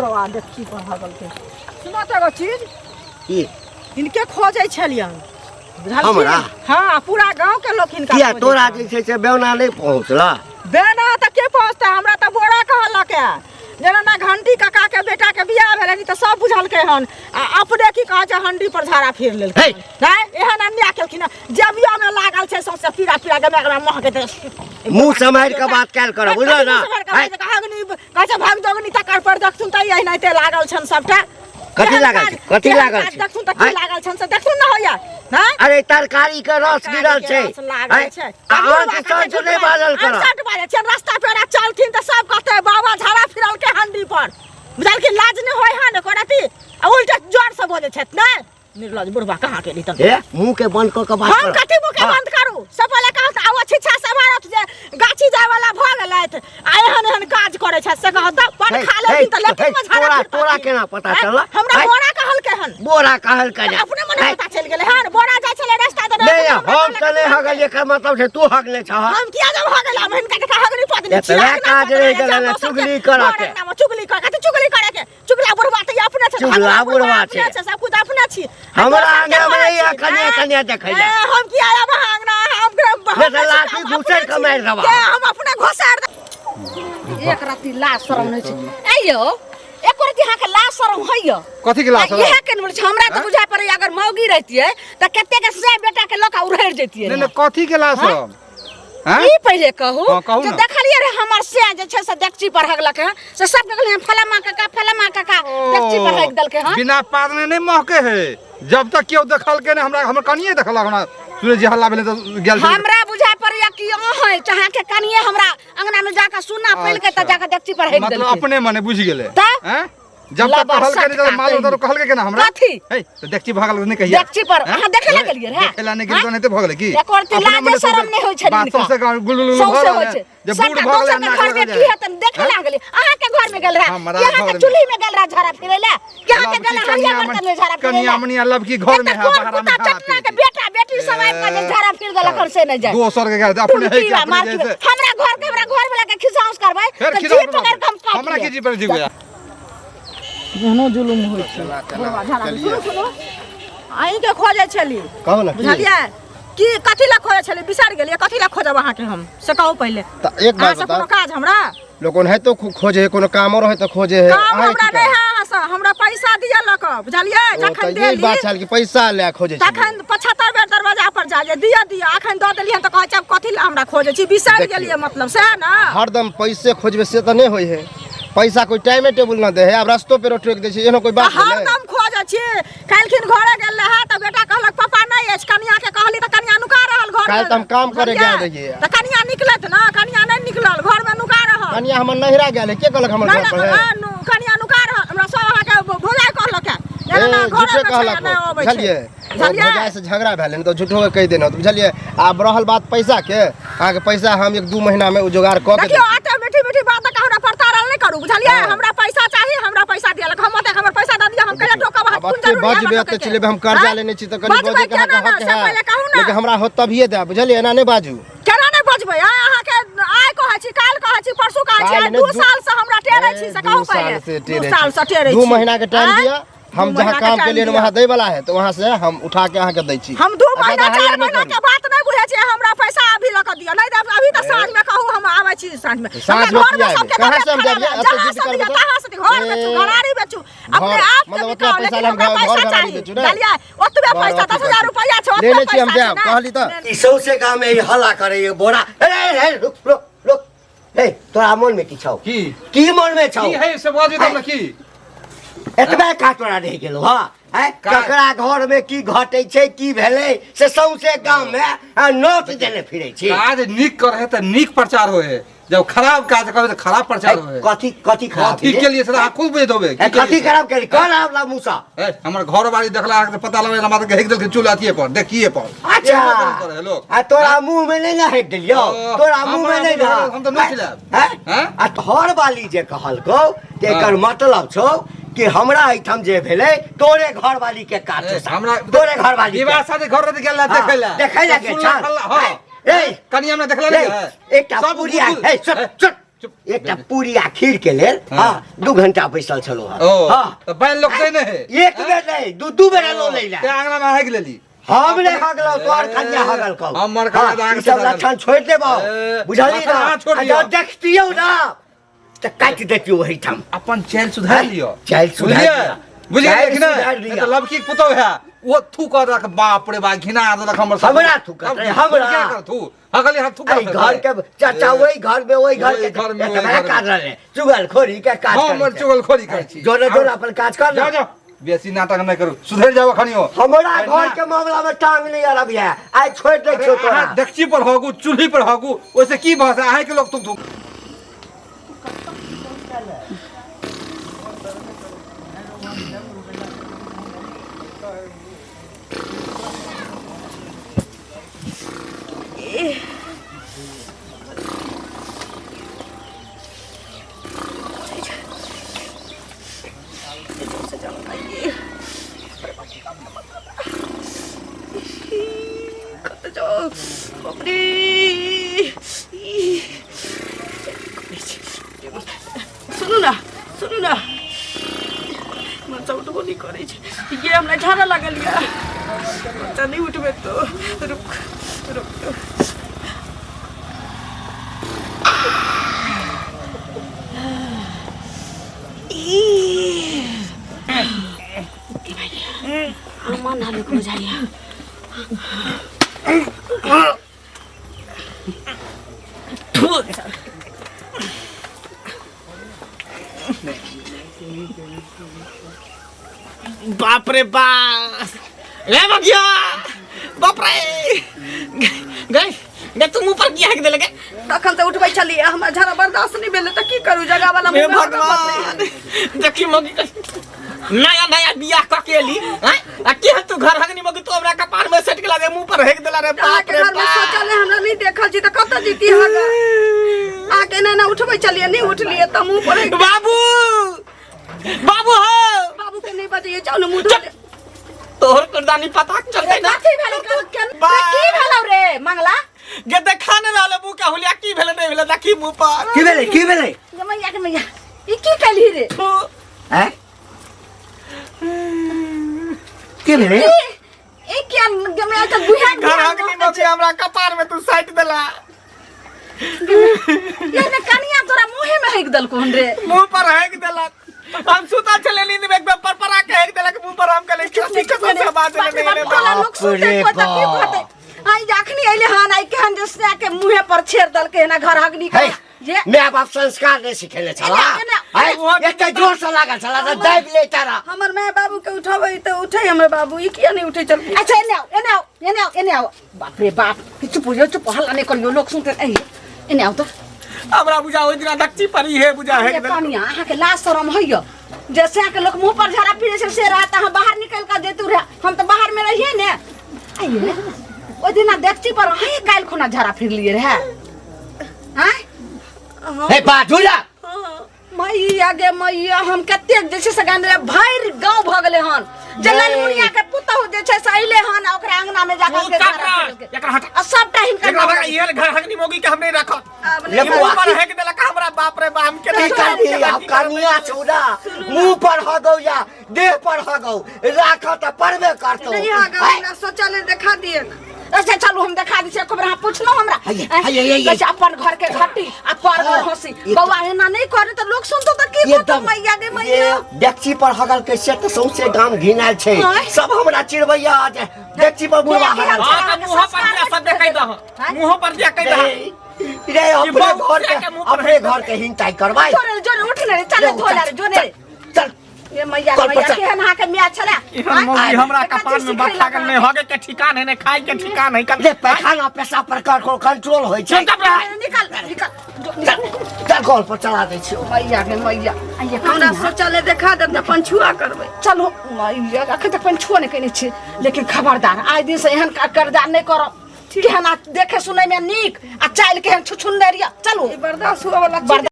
बुढ़वा देखी पर हगल के सुनो तऽ एगो चीज की हिनके खोजै छलियन बुझलखिन हमरा? हाँ पूरा गांव के लोग हिनका किया खोजै तोरा छनि। जे छै से बेौना नहि पहुँचला बेना तऽ के पहुँचतै हमरा तऽ बोरा कहलक है जेना ना घंटी काका के बेटा के बियाह भेलै तऽ सब बुझलकै हन आ अपने की कहै छै हंडी पर झाड़ा फिर लेलकै हे। नहि एहन अन्याय केलखिन हन जेबियो में लागल छै सौंसे पीरा पीरा गमे गमे महकैत रहै। मुँह सम्हारि कऽ बात कयल करऽ बुझल ने कहै छै भाग जोगनी तकर पर देखथुन तऽ एनाहिते लागल छनि सबटा कथी लागल छै? कथी लागल छै? देखथुन तऽ की आँय? लागल छनि से देखथुन ने होइया हँ अरे तरकारी के रस गिरल छै रस लागल आँय? छै। आ अहाँके सच नहि बाजल कर अनसठ बाजै छै रास्ता पेरा चलथिन तऽ सब कहतै बाबा झाड़ा फिरल के हंडी पर बुझलखिन लाज नहि होइ हन एको रति आ उल्टे जोर से बजै छथि ने निर्लज बुढ़बा कहाँ के तन हे मुंह के बंद कऽ के बात हम कर कथी मुँह के हाँ। बंद करू सब पहिले कहत आब शिक्षा से मारत जे गाछी जाय वाला भऽ गेलथि आ एहन एहन काज करै छथि से कहत तऽ पान हे, खा लेलखिन तऽ हे, लेट्रिन में झाड़ा तोरा फिरतथिन। तोरा केना पता आँय? चलल हमरा आँय? बोरा कहलकै हन बोरा कहलकै जे अपने मने आँय? पता चलि गेलै हन बोरा जाइ छलै रास्ता दने नहि हम तऽ नहि हगल एकर मतलब छै तू हगले छह हम किया जब हगल हम हिनका के हगनी पदनी एतबे काज रहि गेलै ने, चुगली करऽ के। चुगली करऽ के चुगली करे के चुगला बुढ़वा तऽ ई अपने छै चुगला हगला बुढ़वा अपने छै। छै सब कुछ अपने छी आ हमरा दोसर के आंगना मे घर ई छी, कनिया आँय? कनिया देखै लए। ए, हम किया आयब अहाँ आंगना हम नहि तऽ लाठी घुसैड़ कऽ मारि देबह। के हम अपने घुसारि देब एक रत्ती लाज शरम नहि छै ऐ यौ एको रत्ती अहाँके लाज शरम होइए कथी के लाज शरम? इएह के बोलै छै हमरा तऽ बुझाइ पड़ैए अगर मौगी रहितियै तऽ कते के से बेटा के लऽ कऽ उड़ैड़ जैतियै नहि नहि कथी के लाज शरम हैं? ई पहिले कहू हाँ, कहू जे ना। देखलियै रे हमर से जे छै से डेकची पर हगलक हँ से सबके कहलियै फलामा काका फलामा काका डेकची पर हगि देलकै हँ बिना पारने नहीं महके है जब तक केओ देखलके नहीं हमरा हमर कनिए देखलक हमरा सुनै छी हल्ला भेलै तऽ गेल छलै। हमरा बुझाइ पड़ैया कि अहाँ चाहे के कनिए हमरा अंगना में जाके सुना पैलकै तऽ अच्छा। जाके डेकची पर हगि मतलब देलकै अपने मने बुझि गेलै तऽ? हैं? जब तक लबर कहलकै नहीं सटका तब मालूम कहीं। तो कहलकै केना हमरा कथी? हे तऽ देखची भगल नहीं कहिया देखची पर हैं? अहाँ देखे ला गेलियै रहए देखे ला नहीं गेलियै तऽ भऽ गेलै की एको रत्ती अपने लाजे मने शरम सौंसे- नहि होइ छनि बात हिनका। सौंसे गाँव गुलगुल भऽ सौंसे रहल होइ है छै जे बूढ़ सबटा भऽ गेलै दोसर के नाक घर में लगल की जाय। हेतनि देखे हैं? लागलै अहाँ के घर में गेल रहे हमरा कि अहाँ घर के में। चूल्ही में गेल रहे झाड़ा फिरै ला कि अहाँ के लबकी गेल रहे हरिया कनिया बर्तन में झाड़ा फिरै कनिया ला मनिया लबकी घर में है कोन बाहर में कुत्ता झाड़ा चटना के फिरै बेटा बेटी सब आबि कऽ जे झाड़ा फिर देलक हन से नहि जाय दोसर के घर अपने है टुनकी कि बा, अपने मार जैसे की बा। हमरा घर के हमरा घर वाला के खिसाउस करबै फेर तऽ खिलाओ जी पकड़ के हम काटि हमरा लेब। की जी पर जीबै एहनो जुलुम होइ छै बुढ़वा झाड़ा सुनू सुनू अहीँके खोजै छली कहू ने की? बुझलियै की कथी लए खोजै छली बिसरि गेलियै कथी लए खोजब अहाँके हम से कहू पहिले तऽ एक अहाँ बात से कोनो बताउ काज हमरा लोग ओनाहितो खोजे है कोनो कामो रहे तऽ खोजे है काम अहाँके हमरा की नहि काम? है अहाँ से हमरा पैसा दिअ लऽ कऽ बुझलियै ओ, जखन तऽ यही देली बात छल कि पैसा लए खोजे छलियै। तखन 75 बेर दरवाजा पर जा जे दिअ दिअ अखन दऽ देलियै तऽ कहै छै आब कथी लए हमरा खोजै छी बिसरि देखियौ। गेलियै मतलब सएह ने हरदम पैसे खोजबै से तऽ नहि होइ है पैसा कोई टाइमे टेबुल ना दे है आब रस्तो पे ठोक दै छै एहनो कोई बात भेलै हरदम खोजै छी काल्हिखिन घरे गेल रहै तऽ बेटा कहलक पापा नहि अछि कनिया के कहली तऽ कनिया नुका रहल घर काल्हि तऽ हम काम करे गेल रहियै। तऽ कनिया निकलत ना कनिया नहि निकलल घर में नुका रहल कनिया हमर नहिरा गेल है के कहलक हमर नहि घर पर है कनिया नुका रहल हमरा सब अहाँके भौजाइ कहलक है ए, जेना ना घरे झूठे में छै कहलक नहि हो, अबै छै बुझलियै ओ बुझलियै भौजाइ से झगड़ा भेलै ने तऽ झूठो के कहि देने होत बुझलियै आब रहल बात पैसा के अहाँके पैसा हम एक दू महीना में जोगाड़ कऽ के देखियौ आते मीठी मीठी बात के हमरा प्रताड़न नहि करू बुझलियै हमरा पैसा चाही हमरा पैसा दिअ हम ओतेक हमर पैसा दऽ दिअ हम कहिया टोकब अब अहाँ कोन एते जरूरी है बजबे हमरा एते टोकैके? चिलेबे हम कर्जा आँय? लेने छी तऽ कनि बजबै बजै के केना अहाँके ने हक से है पहिले कहू ने लेकिन हमरा होत तभिए देब बुझलियै एना नहि बाजू केना नहि बजबै आँय अहाँके आइ कहै छी काल्हि कहै छी परसू कहै छी काल्हि आइ नहि, दू दू- साल से हमरा टेरै छी ए, से दू कहू साल पहिले से दू टेरै साल छी। से टेरै दू छी महीना के टाइम आँय? दिअ हम दू जहाँ महीना के काम टाइम के लिए दिअ। वहाँ दै वाला है तो वहाँ से हम उठा के अहाँके दै छी हम दू आ महीना ज्यादा हल्ला चार नहि महीना करू। के बात नहि बुझै छियै हमरा पैसा अभी लऽ कऽ दिअ नहि देब अभी तऽ साँझ में कहू हम आबै छी साँझ में साँझ में हमरा घर किया में एबै? सबके कहाँ तबियत से हम खराब जाबियै? है एते जहाँ जिद से करबै दिअ तऽ? तहाँ से दिअ घर बेचू ए, घरारी बेचू अपने घर- आप के मतलब बिकाउ ओतना पैसा लेकिन लए हम हमरा घर- पैसा घरारी चाही बेचू ने? बुझलियै ओतबे बड़ पैसा अथी 10,000 करै। रुपैआ छै ओतबे लेने छी हम पैसा छै देब, ने कहली तऽ। ई सौंसे गाम में ई हल्ला करैए बोरा ए ए रुक रुक रुक ए तोरा मन में की छौ की की मन में छौ की है से बाजू तब ने की एतबे का तोरा रहि गेलो हँ आँय? का- ककरा घर में की घटै छै की भेलै से सौंसे गाम में आ, नोत देने फिरै छी काज नीक करे है तऽ नीक प्रचार होए है जब खराब काज करे तऽ खराब प्रचार होए है कथी कथी खराब कथी के लिए से अहाँ खुद बुझि देबै ए, कथी खराब केली कौन आवला मूसा ए, हमर घर बारी देखला अहाँके तऽ पता लगै हमरा तऽ हेक देलखिन चूल अथिए पर देखिए पर अच्छा एहनो कोनो करे है लोग आ तोरा मुंह में नहीं ना हेक देलियौ ओ, तोरा मुंह में हमरा नहीं मुँह ना में हम तऽ नोचि लेब। हैं? हैं? आ घर वाली जे कहलकौ ते एकर मतलब छौ कि हमरा एहिठाम जे भेलै तोरे घर वाली के काज ए, छौ हमरा तोरे घर वाली के। विवाह शादी घर रहते गेल हाँ, देखै ला देखै ला गेल सुनला छल। हल्ला, हाँ ए कनिया हमरा देखला ए, नहीं है एकटा सब पुरिया बुजुर्ग- ए सुन ए, सुन चुप। एकटा पूरी आ खीर के लेल हाँ। हाँ 2 घंटा बैसल छलहुँ हँ। ओ हाँ तऽ बैल लोक दै नहि है एक बेर नहि दू दू बेर लो लै ते ला आंगना में हाँकि लेली हम नहि हगलहुँ तोहर कन्या हगल कहू हमर कन्या तऽ हाँ, अहाँके ई सब हगल। लक्षण छोड़ि देबौ ए, बुझली लक्षण ना अहाँ छोड़ि आ दियौ। जँ देखतियौ ना तऽ काटि देतियौ ओहिठाम अपन चैल सुधार लिअ चालि सुधारि बुझलियै लिअ। बुझलियै चालि कि नहि सुधारि नहि लिअ। तऽ लबकी के पुतहु है ओ थू कऽ देलक बाप रे बा घिना देलक हमर सब। हमरा थू करतै, अब हमरा। क्या कर थू हगली हाथ थू एहि घर के चाचा ओहि घर में ओहि घर ओहि के घर में, ओहि एतबे घर में। काज रहलै चुगलखोरी के काज हम करै छै। चुगलखोरी करै छी जोरे जोरे अपन काज कर जाओ ना। जाओ बेसी नाटक नहि करू सुधरि जाओ अखनियो हमरा घर के मामला में टांग नहीं अरब है आइ छोड़ दै छियौ तोरा डेकची पर हगू चूल्ही पर हगू ओहिसे की भाषा अहाँके के लोग थूक थूक सुनू ने सुनू ने मनसँ उठबो नहि करै छै ये हमरा झाड़ा लागल यऽ बच्चा नहि उठबै तो रुक रुक मन हल्लुक बुझाइया बाप रे बाप रे बगिया बाप रे गए गए तुम ऊपर किया है देले गए तखन तऽ उठबै छलियै हमरा झड़ा बर्दाश्त नहि भेलै तऽ की करू जगह वाला हे भगवान देखी मगी नया नया बियाह क के एली हैं आ के तू घर हगनी मगी तो हमरा कपार में सेट के लागे मुंह पर हेक देला रे बाप अहाँके रे घरमे बाप शौचालय हमरा नहि देखल छी तऽ कतऽ जीती अहाँके अहाँके एना एना उठबै छलियै नहि उठलियै तऽ मुँह पर हेक- बाबू बाबू हो बाबू के नहि बजैयै जाउ ने मुँह धो ले। तोहर कुर्दानी पता चलते ना कथी भेलौ की भेलौ रे मंगला गे देखा ने रहले मुंह के हुलिया की भेले नहीं भेले देखी मुंह पर की भेलै की भेलै गे मैया के मैया ई की कैलही रे थू। हैं की भेलै ई क्या गे मैया तऽ गुहा घर हकनी मौसी हमरा कपार में तू साटि देला ये ने कनिया तोरा मुहे में हेक देलको हन रे मुंह पर हेक देलक हम सुतल छले नींद में एक बेर पर पर आके हेक देलक मुंह पर हम कहले कथी कसम से बात बाप रे नहीं बाप, रे टोला लोग सुनते रे कोई तऽ की बाप। कहतै आई जखनी अइले हन आई केहन जे से के मुहे पर छेड़ देलकै हन घर हगनी के हे जे my बाप संस्कार नहीं सिखेले छला एने, एने, है एते जोर से लागल छला तऽ दाबि ले तारा हमर माय बाबू के उठबै तऽ उठै हमर बाबू ई किया नहि उठै छलखिन अच्छा एने आओ एने आओ एने आओ एने आओ बाप रे बाप कि चुप हो जाओ चुप हल्ला नहीं करियो लोग सुनते ऐ एने आओ तो हमरा बुझा ओहि दिना दक्षी पर हे बुझा ये हेक देलक कनिया अहाँके लाज शरम होइयो जैसे अहाँके लोग मुंह पर झाड़ा पीने से रहता अहाँ बाहर निकल कर जेतू रहे हम तो बाहर में रहिए ने आइए ओहि दिना देखती पर अहाँ काल्हि खुना झाड़ा फिर लिए रहे आँय हे बाजू जा मैया गे मैया हम कतेक जे छै से गान रहे भरि गाँव भऽ गेलै हन जे ललमुनिया के पुतहु जे छै से अइले हन आ ओकरा अंगना में जाकर के चुप झाड़ा रह फिरलकै। एकरा हटा आ सबटा हिनकर एकरा भगा इहे घर हगनी मौगी के हम नहीं रखब आब ई मुंह पर हेक देलक हमरा बाप रे बाप हम केना की करबी आब कनिया छौड़ा मुंह पर हगौ या देह पर हगौ राख तऽ पड़बे करतौ नहीं हगौ हमरा शौचालय देखा दिए ना अच्छा चलू हम देखा दै छी एक बेर अहाँ पुछलहुँ हमरा हैये, हैये, हैये। कहै छै अपन घर के घटी आ पर घर हंसी ई बौआ एना नहि करे तऽ लोक सुनतो तऽ की कहतो एकदम मैया गे मैया ये डेक्ची पर हगल के से तऽ सौंसे गाम घिनायल छै आँय? सब हमरा चिड़बैया जे डेक्ची पर बुढ़वा हगल छै। हां तऽ मुंह पर दिया सब कहि दह मुंह पर दिया कहि दह रे रे अपने बहु घर से के के मुंह पर अपने घर के हिंताई करवाई जोरे जोरे उठ ने रे चले धो ले रे जोने रे चल ये मैया कल पर मैया चल। केहन अहाँके माय छलै एहन मौगी हमरा कथी कपार में सिखेलक बथा गेल नहीं हगे के ठिकान है नहीं खाए के ठिकान है रे पैखाना पेशाब पर कंट्रोल होइ छै चुप रह निकल निकल जो, चल चल कल पर चला दै छियौ मैया गे मैया आइए हमरा शौचालय देखा देब तऽ पंछुआ करबै चलो मैया अखन तक पंछुआ नहि कयने छी लेकिन खबरदार आइ दिन से एहन करदार नहि करब केहन आ देखे सुनै में नीक आ चालि केहन छुछुन्नर यऽ चलू ई बर्दाश्त हुअ वाला चीज बर्दाश्त